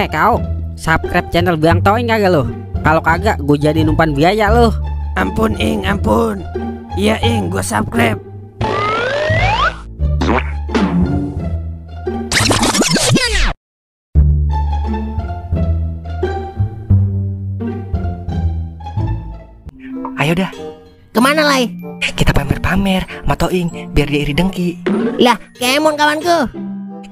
Kau subscribe channel Bang Toing kagak lo? Kalau kagak gue jadi numpan biaya lo. Ampun Ing, ampun. Iya Ing, gue subscribe. Ayo dah, Kemana Lai? kita pamer-pamer sama Toing biar dia iri dengki. Lah, Kemon kawanku.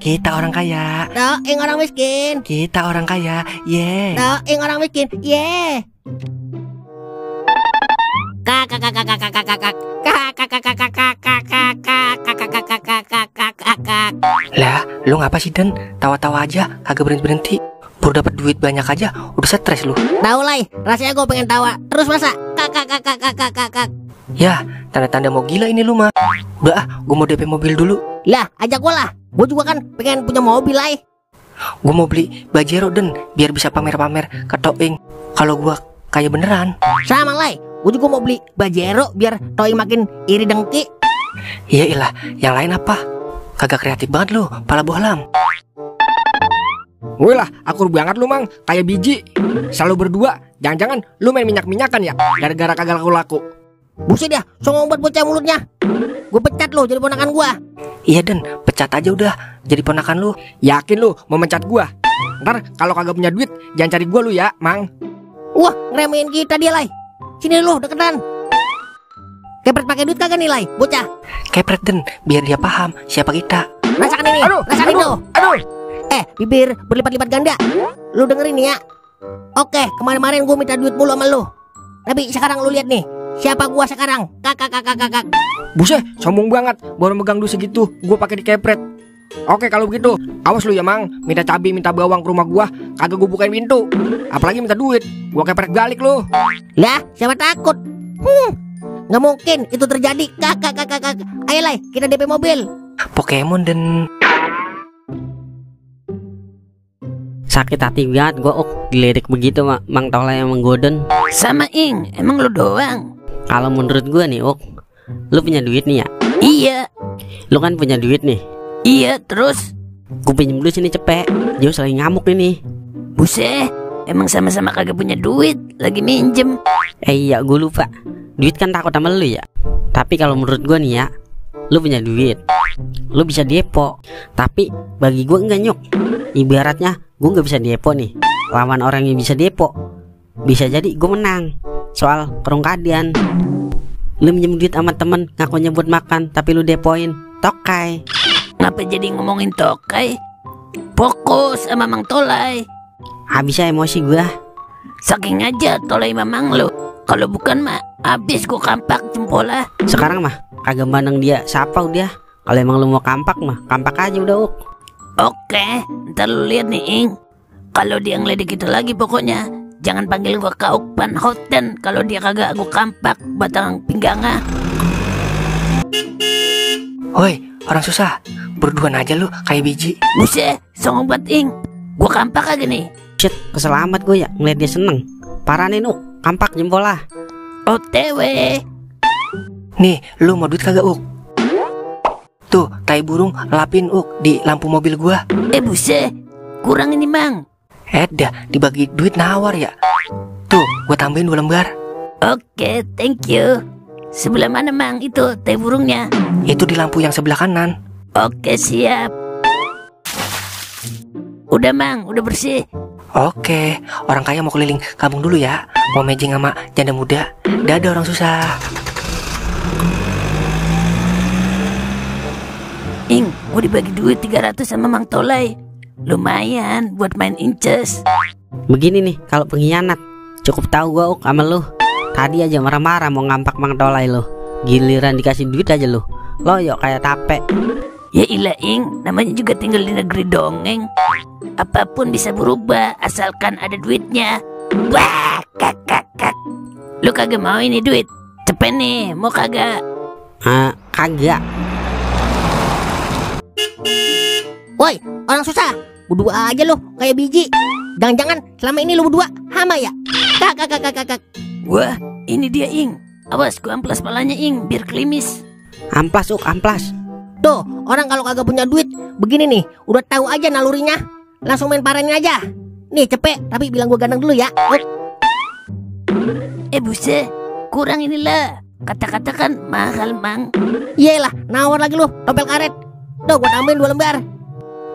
Kita orang kaya, Toing orang miskin. kita orang kaya, yeah. Toing orang miskin. Ye. Kakak kakak kakak kakak kakak kakak kakak kakak kakak kakak kakak. Lah, lu ngapa sih Den? Tawa-tawa aja, kagak berhenti-berhenti. Baru dapat duit banyak aja, udah stres lu. Tahu Lai, rasanya gue pengen tawa. Terus masa? Kakak kakak kakak kakak. Ya, tanda-tanda mau gila ini lu mah. Udah ah, gue mau DP mobil dulu. Lah, ajak gue lah. Gue juga kan pengen punya mobil Lai. Gue mau beli Pajero Den, biar bisa pamer-pamer ke Toing kalau gua kaya beneran. Sama Lai. Gue juga mau beli Pajero biar Toing makin iri dengki. Iya ilah, yang lain apa? Kagak kreatif banget lu, pala bohlam. Wih lah, akur banget lu Mang, kayak biji. Selalu berdua, jangan-jangan lu main minyak-minyakan ya, gara-gara kagak laku-laku. Buset ya, songong buat bocah mulutnya. Gue pecat lo jadi ponakan gua. Iya Den, pecat aja udah, jadi ponakan lu. Yakin lu mau mencat gua? Ntar kalau kagak punya duit, jangan cari gua lu ya, Mang. Wah, ngeremehin kita dia Lai. Sini lu deketan. Kepret pakai duit kagak nih Lai, bocah. Kepret Den, biar dia paham siapa kita. Rasakan ini, rasakan itu. Bibir berlipat-lipat ganda. Lu dengerin nih ya. Oke, kemarin-kemarin gue minta duit mulu sama lu. Tapi sekarang lu lihat nih, siapa gua sekarang? Kakak. Buset, sombong banget, baru megang duit segitu, gua pakai dikepret. Oke kalau begitu, awas lu ya Mang, minta cabai, minta bawang ke rumah gua, kagak gua bukain pintu. Apalagi minta duit, gua kepret balik lu. Lah, siapa takut? Nggak mungkin itu terjadi. Kakak. Ayo Lai, kita DP mobil. Pokemon Den. Sakit hati banget gue dilirik begitu Mang Tola yang menggoden. Sama Ing, emang lu doang? Kalau menurut gue nih lu punya duit nih ya? Iya. Lu kan punya duit nih. Iya, terus? Gue pinjem dulu sini cepet. Dia lagi ngamuk ini. Buset, emang sama-sama kagak punya duit, lagi minjem. Iya gue lupa. Duit kan takut sama lu ya. Tapi kalau menurut gue nih ya, lu punya duit, lu bisa depo. Tapi bagi gue enggak Nyok. Ibaratnya gue gak bisa depo nih, lawan orang yang bisa depo. Bisa jadi gue menang. Soal kerongkadian. Lu minjem duit sama temen, ngakunya buat makan, tapi lu depoin. Tokai. Ngapa jadi ngomongin tokai? Fokus sama Mang Tolai. Habisnya emosi gue. Saking aja Tolai mamang lu. Kalau bukan mah habis gue kampak jempola. Sekarang mah kagak mandang dia siapa udah. Kalau emang lu mau kampak mah kampak aja udah Oke, ntar lu lihat nih Ing. Kalau dia ngeledek itu lagi pokoknya jangan panggil gua Kauk Van Houten. Kalau dia kagak gua kampak batang pinggangnya. Woi, orang susah, berduaan aja lu kayak biji. Buset, songong buat Ing. Gua kampak aja nih. Shit, keselamat gue ya ngeliat dia seneng. Parah nih kampak jempol lah. OTW. Nih, lu mau duit kagak Tuh, tai burung lapin di lampu mobil gua. Buset, kurang ini Mang. Dah, dibagi duit nawar ya. Tuh, gua tambahin 2 lembar. Oke, thank you. Sebelah mana Mang itu tai burungnya? Itu di lampu yang sebelah kanan. Oke, siap. Udah Mang, udah bersih. Oke, orang kaya mau keliling kampung dulu ya. Mau mejing sama janda muda. Dadah orang susah. Ing, mau dibagi duit 300 sama Mang Tolai. Lumayan buat main inces. Begini nih kalau pengkhianat. Cukup tahu gue sama lu. Tadi aja marah-marah mau ngampak Mang Tolai lu. Giliran dikasih duit aja lu loyo kayak tape. Ya ilah Ing, namanya juga tinggal di negeri dongeng. Apapun bisa berubah asalkan ada duitnya. Wah, kakak. Lu kagak mau ini duit? Cepet nih, mau kagak? Kagak. Woi, orang susah. Berdua aja lu kayak biji. Jangan-jangan selama ini lu berdua hama ya? Kakak. Wah, ini dia Ing. Awas gua amplas palanya Ing, biar klimis. Amplas amplas. Tuh, orang kalau kagak punya duit begini nih, udah tahu aja nalurinya. Langsung main paranin aja. Nih cepet, tapi bilang gue ganteng dulu ya. Buset, kurang inilah. Kata-kata kan mahal, Mang. Yelah, nawar lagi lu, tompel karet. Duh, gue tambahin 2 lembar.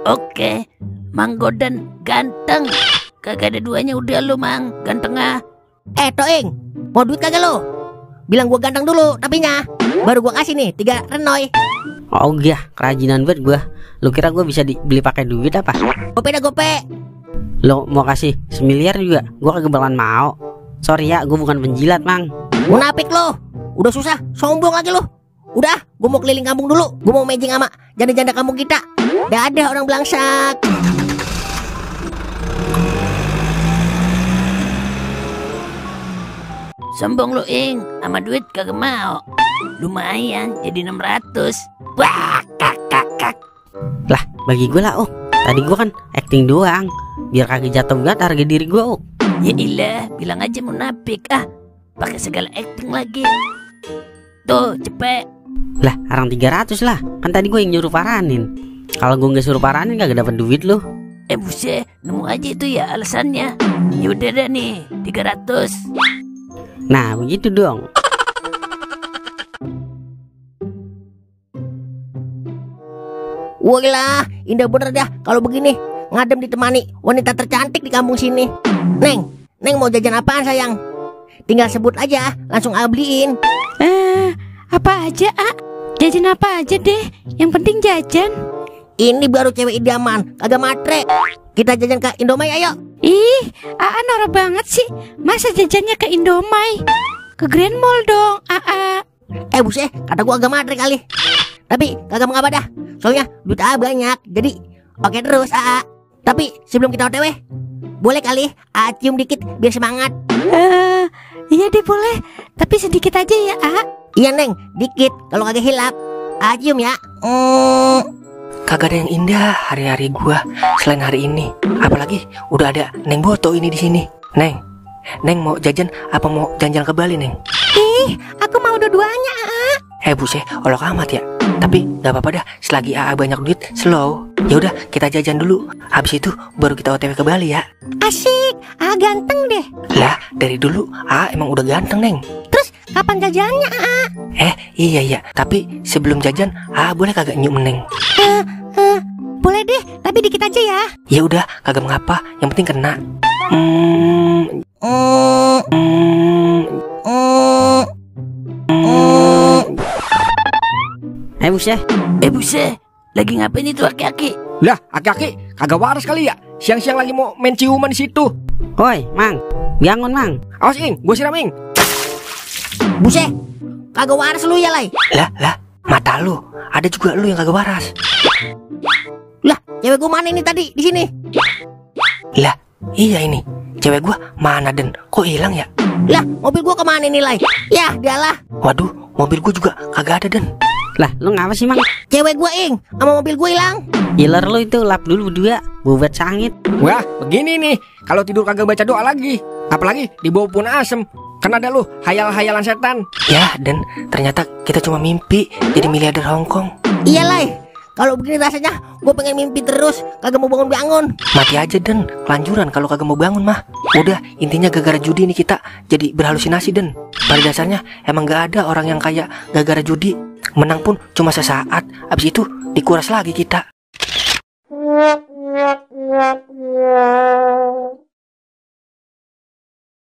Oke, Mang Godan ganteng. Kagak ada duanya udah lu, Mang. Ganteng ah. Toing, mau duit kagak lu? Bilang gue ganteng dulu, tapinya. Baru gue kasih nih 3 renoy. Oh iya, kerajinan banget gua. Lu kira gua bisa dibeli pakai duit apa? Gope dah gope. Lo mau kasih 1 miliar juga, gua kagak bakalan mau. Sorry ya, gua bukan penjilat, Mang. Munafik lo. Udah susah, sombong lagi lo. Udah, gue mau keliling kampung dulu. Gue mau matching sama janda-janda kampung kita. Dadah orang belangsak. Sombong lu, Ing. Sama duit kagak mau. Lumayan, jadi 600. Wah, kak. Lah, bagi gua lah, oh. Tadi gua kan acting doang, biar kagak jatuh berat harga diri gua, oh. Ya ilah, bilang aja munafik ah. Pakai segala acting lagi. Tuh, cepet. Lah, arang 300 lah. Kan tadi gua yang nyuruh paranin. Kalau gua nggak suruh paranin kagak dapat duit lu. Buset, nemu aja itu ya alasannya. Ya udah dah nih, 300. Nah, begitu dong. Wah, indah bener dah kalau begini. Ngadem ditemani wanita tercantik di kampung sini. Neng mau jajan apaan sayang? Tinggal sebut aja, langsung beliin. Apa aja, A? Jajan apa aja deh, yang penting jajan. Ini baru cewek idaman, kagak matre. Kita jajan ke Indomie ayo. Ih, Aa norak banget sih. Masa jajannya ke Indomie? Ke Grand Mall dong, Aa. Buset, kata gua agak matre kali. Tapi kagak mengapa dah. Soalnya duit A banyak, jadi oke terus A. Tapi sebelum kita OTW, boleh kali A cium dikit biar semangat. Iya deh boleh, tapi sedikit aja ya, A. Iya Neng, dikit. Kalau kagak hilap, A cium ya. Kagak ada yang indah hari-hari gua selain hari ini. Apalagi udah ada Neng Boto ini di sini. Neng mau jajan apa mau jalan-jalan ke Bali, Neng? Ih, aku mau dua-duanya, A. Buset, olok amat ya. Tapi gak apa-apa dah, selagi AA banyak duit, slow. Ya udah, kita jajan dulu. Habis itu baru kita OTW ke Bali ya. Asik, A ganteng deh. Lah, dari dulu AA emang udah ganteng, Neng. Terus kapan jajannya, A? Iya. Tapi sebelum jajan, AA boleh kagak nyium Neng? Boleh deh, tapi dikit aja ya. Ya udah, kagak mengapa. Yang penting kena. Buset, lagi ngapain itu aki-aki? Lah, aki-aki kagak waras kali ya. Siang-siang lagi mau main ciuman di situ. Woi, Mang. Bangun, Mang. Awas Ing, gua siram Ing. Buset, kagak waras lu ya Lai. Lah, mata lu. Ada juga lu yang kagak waras. Lah, cewek gua mana ini tadi di sini? Lah, iya ini. Cewek gua mana Den? Kok hilang ya? Lah, mobil gua kemana nih Lai? Ya, dialah. Waduh, mobil gua juga kagak ada Den. Lah, lu ngapa sih, Mang? Cewek gua Ing, sama mobil gua hilang. Giler lu itu, lap dulu berdua. Buat sangit. Wah, begini nih. Kalau tidur kagak baca doa lagi. Apalagi di bawah pun asem. Kan ada lu hayal-hayalan setan. Ya, Dan ternyata kita cuma mimpi jadi miliarder Hongkong. Iya Lai, kalau begini rasanya gua pengen mimpi terus, kagak mau bangun-bangun. Mati aja Den, kelanjuran kalau kagak mau bangun mah. Udah, intinya gara-gara judi nih kita jadi berhalusinasi Den. Pada dasarnya emang gak ada orang yang kaya gara-gara judi. Menang pun cuma sesaat, habis itu dikuras lagi kita.